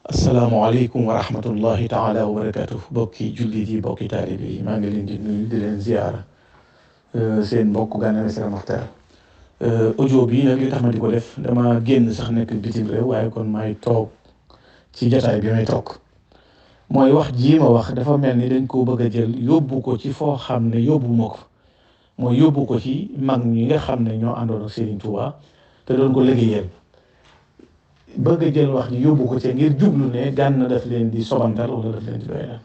asalaamaaleykum wa rahmatullahi taala wa barakaatu bokki jullit yi bokki taalibe yi maa ngi leen di nuyu di leen ziyaara seen mbokk Gana Messere Maxtaar audio bii nag li tax ma di ko def dama génn sax nekk bitim réew waaye kon may toog ci jataay bi may toog mooy wax jii ma wax dafa mel ni dañ koo bëgg a jël yóbbu ko ci foo xam ne yóbbu ma ko mooy yóbbu ko ci mag ñi nga xam ne ñoo àndoon ak Serigne Touba te doon ko liggéeyal bëgg a jël wax ji yóbbu ko ci ngir jublu ne Gana daf leen di sobantal wala daf leen di doyal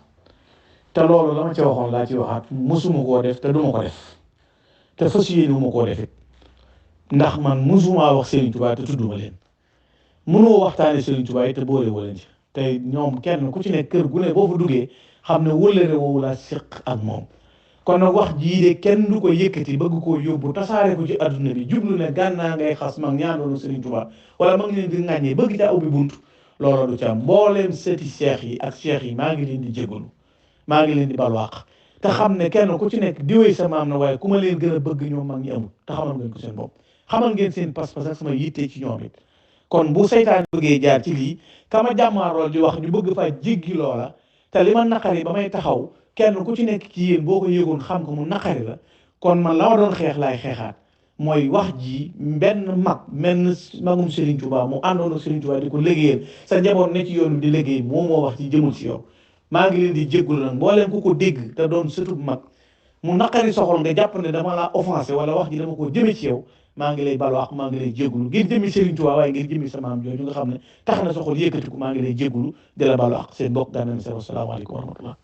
te loolu la ma ci waxoon laa ci waxaat musuma koo def te duma ko def te fas yéene ma koo def it ndax man musuma wax Serigne Touba te tudduma leen mënoo waxtaane Serigne Touba yi te boole woo leen ci te ñoom kenn ku ci ne kër gu ne boo fa duggee xam ne wëllëre woowu laa séq ak moom kon nag wax jii de kenn du ko yëkkati bëgg koo yóbbu tasaare ko ci adduna bi jublu ne Gana ngay xas mag ñaanoonu Serigne Touba wala mag leen di ŋàññee bëgg caa ubbi bunt looloo du ci am mbooleem sëti cheikh yi ak cheikh yi maa ngi leen di jégalu maa ngi leen di balwaax te xam ne kenn ku ci nekk diwee sa maam na waaye ku ma leen gën a bëgg ñoom mag ñi amul te xamal ngeen ko seen bopp xamal ngeen seen pas-pas ak sama yitte ci ñoom it kon bu seytaan bëggee jaar ci lii kama jàmmaarool di wax ñu bëgg fa jéggi loola te li ma naqari ba may taxaw kenn ku ci nekk ci yéen boo ko yëgoon xam ko mu naqari la kon man la ma doon xeex laay xeexaat mooy wax ji benn mag menn magum Serigne Touba mu àndoon ak Serigne Touba di ko liggéeyal sa njaboot ne ci yoon bi di liggéey moo wax ci jëmul ci yow maa ngi leen di jéggul nag mbooleem ku ko dégg te doon sëtub mag mu naqari soxol nga jàpp ne dama laa offensé wala wax ji dama ko jëme ci yow maa ngi lay balwaax maa ngi lay jéggulu ngir jëmi Serigne Touba waaye ngir jëmi sa maam jooju nga xam ne tax na soxol yëkkatiku maa ngi lay jéggulu di la balwaax seen mbokk Gana Messere. Asalaamaaleykum wa rahmatullah.